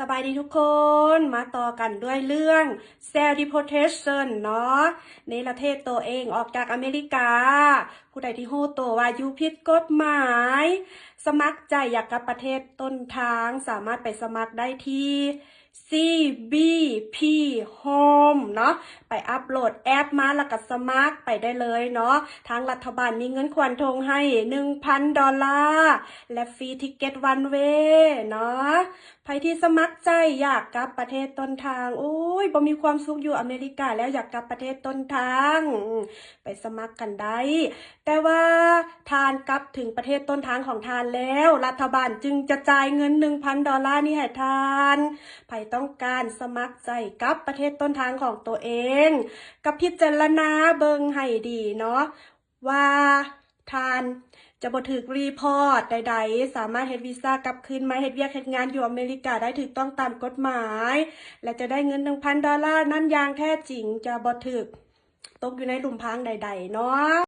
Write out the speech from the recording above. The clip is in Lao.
ສະບາຍດີທຸກຄົນ ມາຕໍ່ກັນດ້ວຍເລື່ອງ self deportation ເນາະ ເນລະເທດໂຕເອງອອກຈາກອາເມລິກາ. ຜູ້ໃດທີ່ຮູ້ໂຕວ່າຢູ່ຜິດກົດໝາຍ ສະໝັກໃຈຢາກກັບປະເທດຕົ້ນທາງ ສາມາດໄປສະໝັກໄດ້ທີ່ CBP Home ເນາະ ໄປອັບໂຫຼດແອັບມາ ແລ້ວກໍສະໝັກໄປໄດ້ເລີຍເນາະ. ທາງລັດຖະບານມີເງິນຂວັນຖົງໃຫ້ໜຶ່ງພັນດອນລາ ແລະ ຟຣີທິກເກັດວັນເວເນາະ. ໃຜທີ່ສະໝັກໃຈຢາກກັບປະເທດຕົ້ນທາງ ໂອ້ຍ ບໍ່ມີຄວາມສຸກຢູ່ອາເມລິກາແລ້ວ ຢາກກັບປະເທດຕົ້ນທາງ ໄປສະໝັກກັນໄດ້. ແຕ່ວ່າທ່ານກັບເຖິງປະເທດຕົ້ນທາງຂອງທ່ານແລ້ວ ລັດຖະບານຈຶ່ງຈະຈ່າຍເງິນໜຶ່ງພັນດອນລານີ້ໃຫ້ທ່ານ. ໃຜຕ້ອງການສະໝັກໃຈກັບປະເທດຕົ້ນທາງຂອງໂຕເອງ ກໍພິຈາລະນາເບິ່ງໃຫ້ດີເນາະ ວ່າທ່ານຈະບໍ່ຖືກຣີພອດໃດໆ ສາມາດເຮັດວີຊາກັບຄືນມາເຮັດວຽກເຮັດງານຢູ່ອາເມລິກາໄດ້ຖືກຕ້ອງຕາມກົດໝາຍ ແລະ ຈະໄດ້ເງິນໜຶ່ງພັນດອນລານັ້ນຢ່າງແທ້ຈິງ ຈະບໍ່ຖືກຕົກຢູ່ໃນຫຼຸມພາງໃດໆເນາະ.